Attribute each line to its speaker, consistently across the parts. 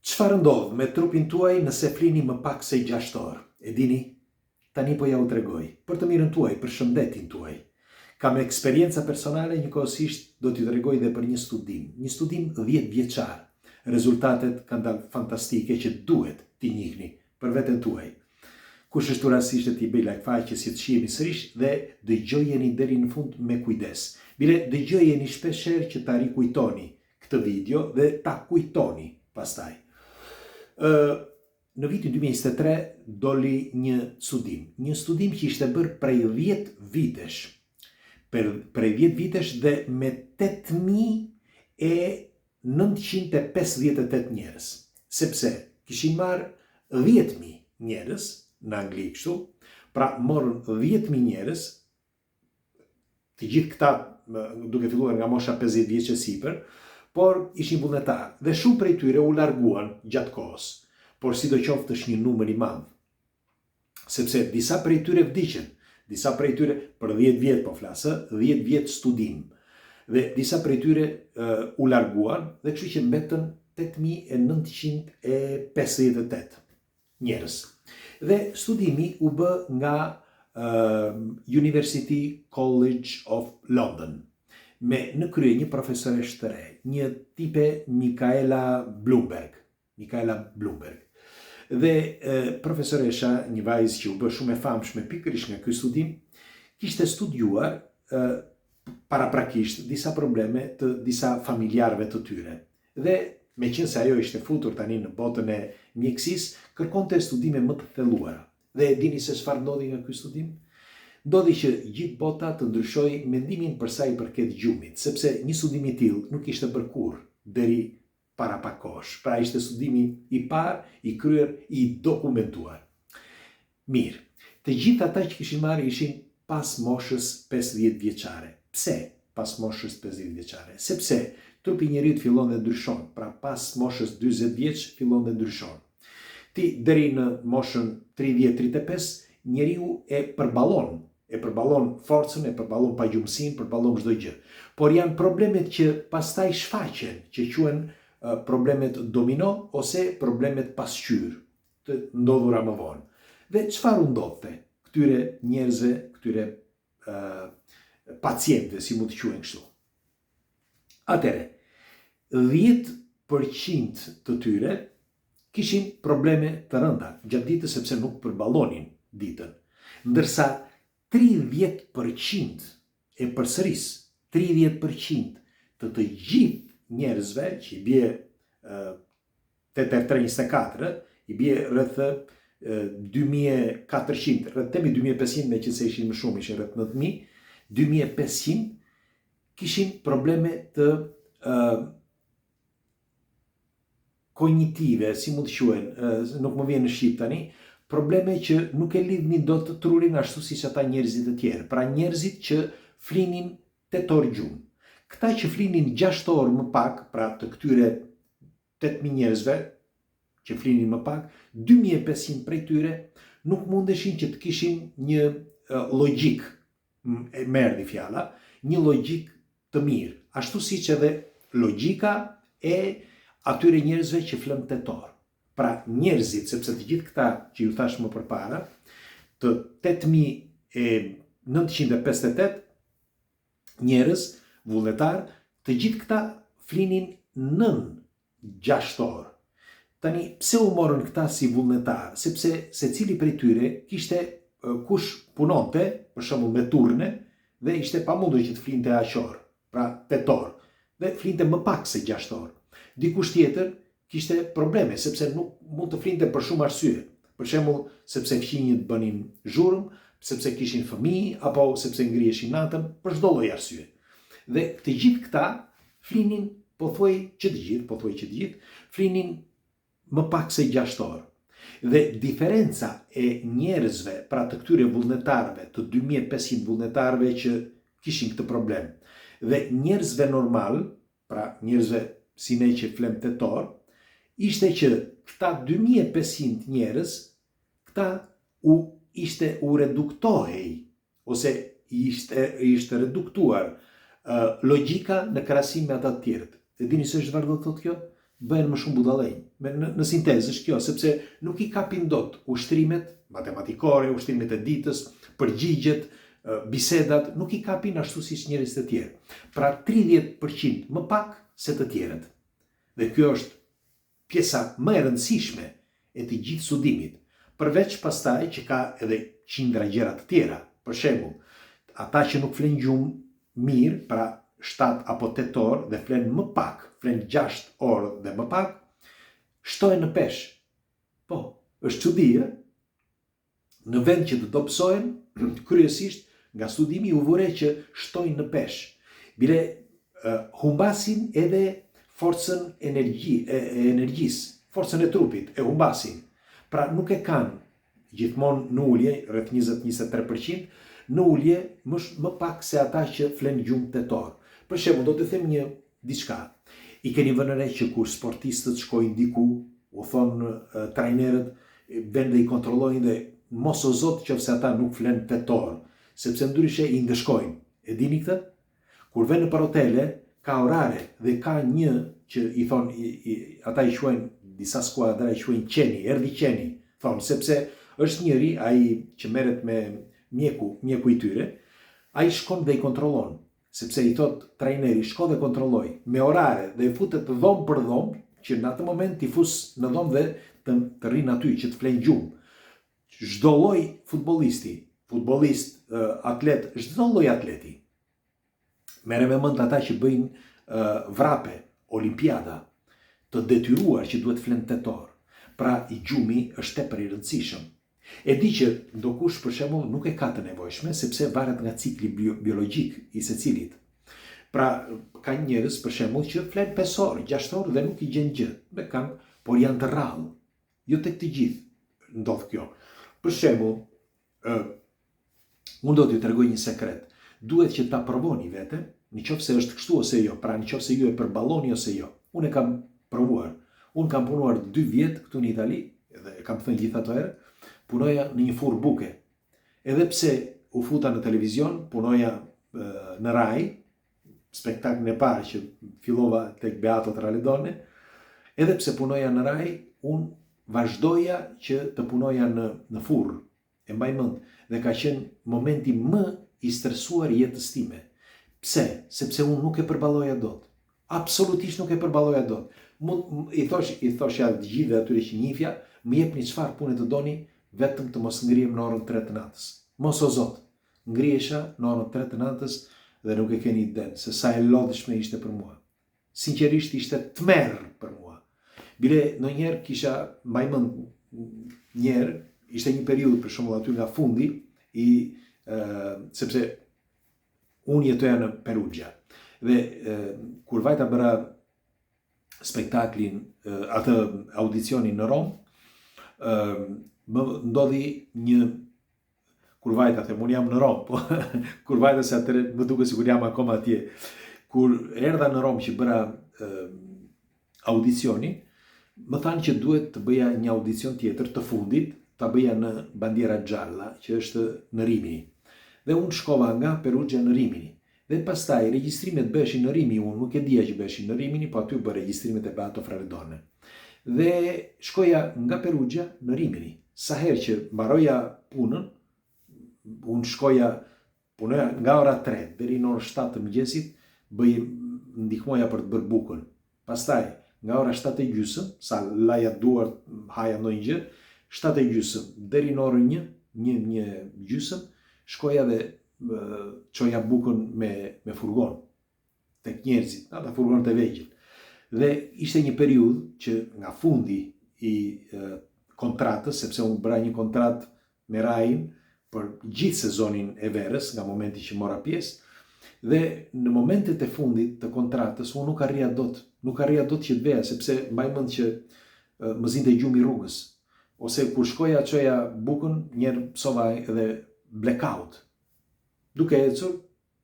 Speaker 1: Çfarë ndodh me trupin tuaj nëse flini më pak se 6 orë? E dini? Tani po ja u tregoj. Për të mirën tuaj, për shëndetin tuaj. Kam eksperienca personale njëkohësisht do t'ju tregoj dhe për një studim. Një studim 10 vjeçar. Rezultatet kanë dalë fantastike që duhet t'i njihni për veten tuaj. Kush është rastësisht t'i bëj like faqes që të shihemi sërish dhe dëgjojeni deri në fund me kujdes. Bile dëgjojeni shpeshherë që ta rikujtoni këtë video dhe ta kujtoni pastaj. Ë në vitin 2023 doli një studim, një studim që ishte bërë prej 10 vitesh. Per, prej 10 vitesh dhe me 8958 njerëz, sepse kishin marrë 10.000 njerëz në Angli kështu, pra morën 10.000 njerëz të gjithë këta duke filluar nga mosha 50 vjeç e sipër, por ishin vullnetarë dhe shumë prej tyre u larguan gjatë kohës. Por sidoqoftë është një numër i madh. Sepse disa prej tyre vdiqën, disa prej tyre për 10 vjet po flas, ë, 10 vjet studim. Dhe disa prej tyre uh, u larguan dhe kështu që mbetën 8958. njerëz. Dhe studimi u bë nga uh, University College of London, me në krye një profesoreshë të re, një tipe Mikaela Blumberg, Mikaela Blumberg. Dhe e, profesoresha, një vajzë që u bë shumë e famshme pikërisht nga ky studim, kishte studiuar e, paraprakisht disa probleme të disa familjarëve të tyre. Dhe, meqenëse ajo ishte futur tani në botën e mjekësisë, kërkonte studime më të thelluara. Dhe e dini se çfarë ndodhi nga ky studim? Ndodhi që gjithë bota të ndryshojë mendimin për sa i përket gjumit, sepse një studim i tillë nuk ishte bërë kurrë deri para pak kohësh. Pra ishte studimi i parë i kryer i dokumentuar. Mirë. Të gjithë ata që kishin marrë ishin pas moshës 50 vjeçare. Pse pas moshës 50 vjeçare? Sepse trupi i njeriut fillon dhe ndryshon, pra pas moshës 40 vjeç fillon dhe ndryshon. Ti deri në moshën 30-35 njeriu e përballon, e përballon forcën, e përballon pagjumësinë, përballon çdo gjë. Por janë problemet që pastaj shfaqen, që quhen problemet domino ose problemet pasqyrë të ndodhura më vonë. Dhe çfarë u ndodhte këtyre njerëzve, këtyre uh, pacientëve, si mund të quhen kështu? Atëre, 10% të tyre kishin probleme të rënda gjatë ditës sepse nuk përballonin ditën. Ndërsa 30% e përsëris, 30% të të gjithë njerëzve që i bie 8 herë 3 24, i bie rreth 2400, rreth themi 2500 meqenëse ishin më shumë, ishin rreth 9000, 2500 kishin probleme të uh, kognitive, si mund të quhen, nuk më vjen në shqip tani, probleme që nuk e lidhnin dot trurin ashtu siç ata njerëzit e tjerë. Pra njerëzit që flinin 8 orë gjumë. Këta që flinin 6 orë më pak, pra të këtyre 8000 njerëzve që flinin më pak, 2500 prej tyre nuk mundeshin që të kishin një logjikë, më erdhi fjala, një logjikë të mirë, ashtu siç edhe logjika e atyre njerëzve që flënë 8 orë. Pra njerëzit, sepse të gjithë këta që ju thashë më përpara, të 8958 njerëz vullnetar, të gjithë këta flinin nën 6 orë. Tani, pse u morën këta si vullnetar? Sepse secili prej tyre kishte kush punonte, për shembull me turne, dhe ishte pamundur që të flinte aq orë, pra 8 orë, dhe flinte më pak se 6 orë. Dikush tjetër kishte probleme, sepse nuk mund të flinte për shumë arsye. Për shembull, sepse fqinjët bënin zhurmë, sepse kishin fëmijë apo sepse ngriheshin natën, për çdo lloj arsye. Dhe të gjithë këta flinin pothuaj që të gjithë, pothuaj që të gjithë, flinin më pak se 6 orë. Dhe diferenca e njerëzve, pra të këtyre vullnetarëve, të 2500 vullnetarëve që kishin këtë problem, dhe njerëzve normal, pra njerëzve si ne që flem 8 orë, ishte që këta 2500 njerëz, këta u ishte u reduktohej ose ishte ishte reduktuar uh, logjika në krahasim me ata të tjerët. E dini se çfarë do të thotë kjo? Bëhen më shumë budallenj. Me në, në sintezë është kjo, sepse nuk i kapin dot ushtrimet matematikore, ushtrimet e ditës, përgjigjet, bisedat, nuk i kapin ashtu siç njerëzit e tjerë. Pra 30% më pak se të tjerët. Dhe kjo është pjesa më e rëndësishme e të gjithë studimit, përveç pastaj që ka edhe qindra gjëra të tjera. Për shembull, ata që nuk flenë gjumë mirë, pra 7 apo 8 orë dhe flenë më pak, flenë 6 orë dhe më pak, shtohen në peshë. Po, është çudi, ë? Në vend që të dobësohen, kryesisht nga studimi u vu re që shtojnë në peshë. Bile humbasin edhe forcën energji, e, e energjisë, forcën e trupit, e humbasin. Pra nuk e kanë gjithmonë në ulje, rreth 20-23%, në ulje më, më pak se ata që flenë gjumë 8 orë. Për shembull, do të them një diçka. I keni vënë re që kur sportistët shkojnë diku, u thonë trajnerët, venë dhe i kontrollojnë dhe mos o zot qoftë se ata nuk flenë 8 orë, sepse ndryshe i ndëshkojnë. E dini këtë? Kur venë nëpër hotele, ka orare dhe ka një që i thonë, i, i, ata i quajnë disa skuadra i quajnë qeni, erdhi qeni, thonë, sepse është njëri, ai që merret me mjeku, mjeku i tyre, ai shkon dhe i kontrollon. Sepse i thotë trajneri shko dhe kontrolloj me orare dhe e futet dhomë për dhomë që në atë moment t'i fus në dhomë dhe të të rrinë aty që të flenë gjumë. Çdo lloj futbollisti, futbollist, atlet, çdo lloj atleti. Merre me mend ata që bëjnë vrape, olimpiada, të detyruar që duhet të flenë 8 orë. Pra, i gjumi është tepër i rëndësishëm. E di që ndokush për shembull nuk e ka të nevojshme sepse varet nga cikli biologjik i secilit. Pra ka njerëz për shembull që flenë 5 orë, 6 orë dhe nuk i gjen gjë, me kanë, por janë të rrallë. Jo tek të gjithë ndodh kjo. Për shembull, ë Unë do t'ju tregoj një sekret. Duhet që ta provoni veten, në qoftë se është kështu ose jo, pra në qoftë se ju e përballoni ose jo. Unë e kam provuar. Unë kam punuar 2 vjet këtu në Itali, dhe e kam thënë gjithë ato herë, punoja në një furrë buke. Edhe pse u futa në televizion, punoja në Rai, spektaklin e parë që fillova tek Beato tra le donne, edhe pse punoja në Rai, unë vazhdoja që të punoja në në furrë. E mbaj mend dhe ka qenë momenti më i stresuar i jetës time. Pse? Sepse unë nuk e përballoja dot. Absolutisht nuk e përballoja dot. Mund i thosh, i thoshja të gjithëve atyre që njihja, më jepni çfarë pune të doni, vetëm të mos ngrihem në orën 3 të natës. Mos o Zot. Ngrihesha në orën 3 të natës dhe nuk e keni idenë se sa e lodhshme ishte për mua. Sinqerisht ishte tmerr për mua. Bile ndonjëherë kisha mbaj mend një herë ishte një periudhë për shembull aty nga fundi i ë sepse unë jetoja në Perugia. Dhe e, kur vajta bëra spektaklin, atë audicionin në Romë, ë më ndodhi një kur vajta, them, unë jam në Romë, po, kur vajta se atëherë më duket sikur jam akoma atje. Kur erdha në Romë që bëra e, audicionin, më thanë që duhet të bëja një audicion tjetër të fundit, ta bëja në Bandiera Gialla, që është në Rimini. Dhe unë shkova nga Perugia në Rimini. Dhe pastaj regjistrimet bëheshin në Rimini, unë nuk e dija që bëheshin në Rimini, po aty u bë regjistrimet e Beato fra le Donne. Dhe shkoja nga Perugia në Rimini. Sa herë që mbaroja punën, unë shkoja punoja nga ora 3 deri në orën 7 të mëngjesit, bëj ndihmoja për të bërë bukën. Pastaj, nga ora 7 e gjysëm, sa laja duart, haja ndonjë gjë, 7 e gjysëm deri në orën 1, 1 një gjysëm, shkoja dhe çoja bukën me me furgon tek njerëzit, ata furgonët e vegjël. Dhe ishte një periudhë që nga fundi i e, kontratës, sepse unë bëra një kontratë me Rain për gjithë sezonin e verës, nga momenti që mora pjesë, dhe në momentet e fundit të kontratës unë nuk arrija dot, nuk arrija dot që të veja, sepse mbaj mend që më zinte gjumi rrugës. Ose kur shkoja çoja bukën, njëherë pësova edhe blackout. Duke ecur,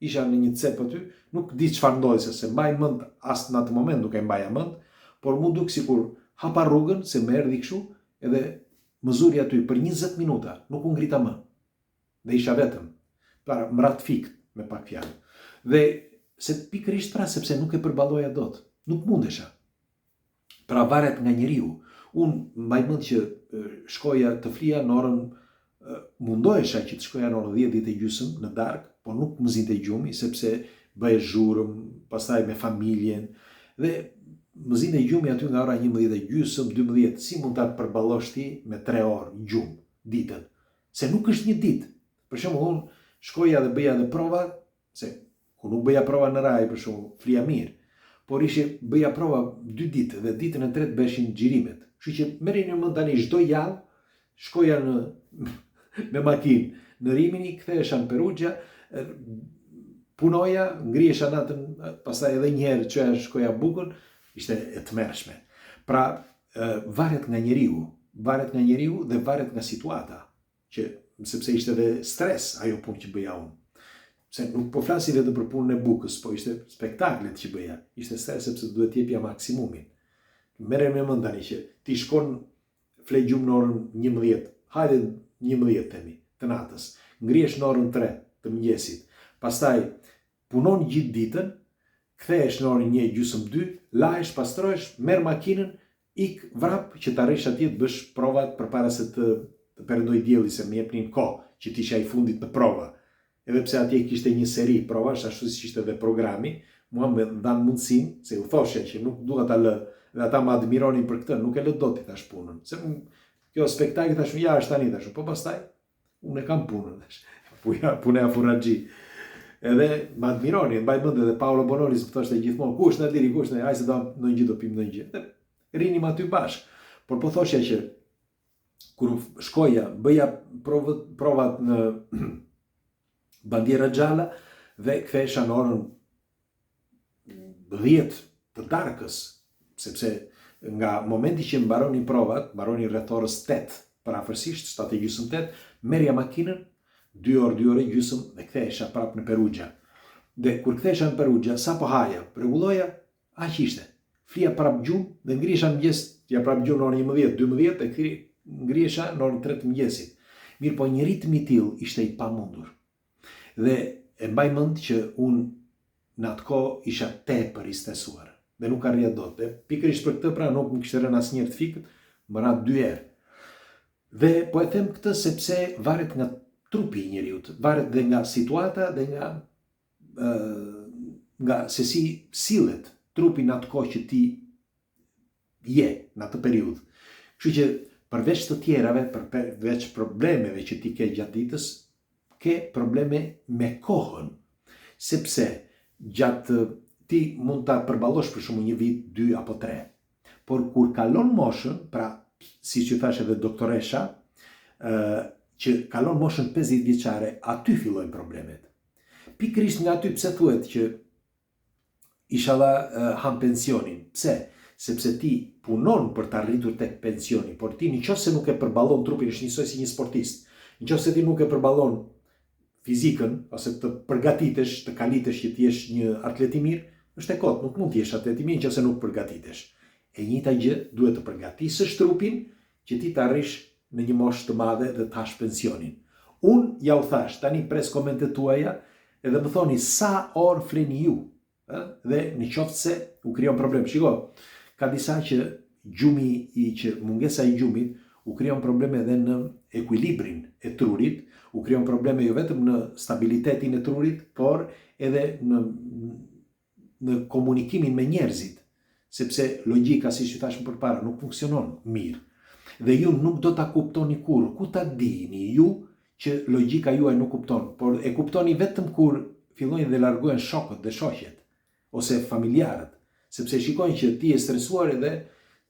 Speaker 1: isha në një cep aty, nuk di çfarë ndodhi se s'e mbaj mend as në atë moment nuk e mbaja mend, por m'u duk sikur hapa rrugën se më erdhi kështu, edhe më zuri aty për 20 minuta, nuk u ngrita më. Dhe isha vetëm. Pra, më ra të fikt, me pak fjalë. Dhe se pikërisht pra sepse nuk e përballoja dot, nuk mundesha. Pra varet nga njeriu. Unë mbaj mend që shkoja të flija në orën mundohesha që të shkoja në orën 10, 10 e gjysëm në darkë, po nuk më zinte gjumi sepse bëje zhurmë, pastaj me familjen dhe më zinte gjumi aty nga ora 11 e gjysëm, 12, si mund ta përballosh ti me 3 orë gjumë ditën? Se nuk është një ditë. Për shembull, unë shkoja dhe bëja edhe prova, se kur nuk bëja prova në Rai, për shembull, flija mirë. Por ishe bëja prova dy ditë dhe ditën e tretë bëheshin xhirimet. Kështu që merreni në mend tani çdo javë shkoja në me makinë në Rimini, kthehesha në Perugia, punoja, ngrihesha natën, pastaj edhe një herë çoja shkoja bukën, ishte e tmerrshme. Pra, varet nga njeriu, varet nga njeriu dhe varet nga situata. që sepse ishte edhe stres ajo punë që bëja unë. Se nuk po flasim vetëm për punën e bukës, po ishte spektaklet që bëja. Ishte stres sepse duhet të jepja maksimumin. Merre me mend tani që ti shkon fle gjumë në orën 11, hajde 11 themi, të natës. Ngrihesh në orën 3 të mëngjesit. Pastaj punon gjithë ditën, kthehesh në orën 1 e gjysmë 2, lahesh, pastrohesh, merr makinën, Ik vrap që të arrish atje të bësh provat përpara se të të perëndojë dielli se më jepnin kohë që të isha i fundit në prova. Edhe pse atje kishte një seri provash ashtu siç ishte dhe programi, mua më dhanë mundësinë se u thosha që nuk dua ta lë dhe ata më admironin për këtë, nuk e lë dot i thashë punën. Se kjo spektakli thashë ja është tani thashë, po pastaj Unë e kam punën, thash. Puja, punoja furraxhi. Edhe më admironin, mbaj mend edhe Paolo Bonolis më thoshte gjithmonë, ku është Nadiri, ku është Nadiri, hajde se do ndonjë gjë do pim ndonjë gjë. Dhe rrinim aty bashkë. Por po thoshja që kur shkoja, bëja provët, provat në Bandiera Gialla dhe kthehesha në orën 10 të darkës, sepse nga momenti që mbaronin provat, mbaronin rreth orës 8, përafërsisht 7 e gjysmë 8, merrja makinën 2 orë, 2 orë e gjysmë dhe kthehesha prapë në Perugia. Dhe kur kthehesha në Perugia, sapo haja, rregulloja, aq ishte. Flija prapë gjumë dhe ngrihesha në mëngjes, flija prapë gjumë në orën 11, 12 dhe ngrihesha në orën 3 të mëngjesit. Mirëpo një ritëm i tillë ishte i pamundur. Dhe e mbaj mend që unë në atë kohë isha tepër i stresuar dhe nuk arrija dot. Dhe pikërisht për këtë pra nuk më kishte rënë asnjëherë të fikët, më ra dy herë. Dhe po e them këtë sepse varet nga trupi i njeriut, varet dhe nga situata dhe nga ë nga se si sillet trupi në atë kohë që ti je në atë periudhë. Kështu që përveç të tjerave, përveç problemeve që ti ke gjatë ditës, ke probleme me kohën. Sepse gjatë ti mund ta përballosh për shembull një vit, dy apo tre. Por kur kalon moshën, pra siç ju thashë edhe doktoresha, ë që kalon moshën 50 vjeçare, aty fillojnë problemet. Pikërisht nga aty pse thuhet që Ishalla han pensionin. Pse? Sepse ti punon për të arritur tek pensioni, por ti në qoftë se nuk e përballon trupin, është njësoj si një sportist. Në qoftë se ti nuk e përballon fizikën ose të përgatitesh, të kalitesh që të jesh një atlet i mirë, është e kotë, nuk mund të jesh atlet i mirë nëse nuk përgatitesh. E njëjta gjë, duhet të përgatisësh trupin që ti të arrish në një moshë të madhe dhe të hash pensionin. Unë ja u thashë, tani pres komentet tuaja edhe më thoni sa orë fleni ju, ë? Dhe në qoftë se u krijon problem. Shiko, ka disa që gjumi i që mungesa e gjumit u krijon probleme edhe në ekuilibrin e trurit, u krijon probleme jo vetëm në stabilitetin e trurit, por edhe në në komunikimin me njerëzit, sepse logjika, siç ju thashë më përpara, nuk funksionon mirë. Dhe ju nuk do ta kuptoni kurrë, ku ta dini ju që logjika juaj nuk kupton, por e kuptoni vetëm kur fillojnë dhe largohen shokët dhe shoqet, ose familjarët, sepse shikojnë që ti je stresuar edhe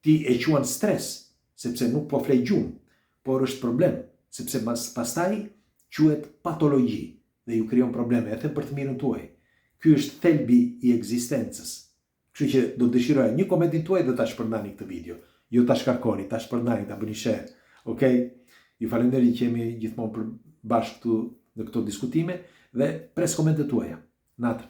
Speaker 1: ti e quan stres, sepse nuk po fle gjumë, por është problem, sepse pastaj quhet patologji, dhe ju krijon probleme, e them për të mirën tuaj. Ky është thelbi i ekzistencës. Kështu që do të dëshiroja një komentin tuaj dhe ta shpërndani këtë video. Jo ta shkarkoni, ta shpërndani, ta bëni share. Okej? Ju falenderoj që jemi gjithmonë për bashkë këtu në këto diskutime dhe pres komentet tuaja. Natën.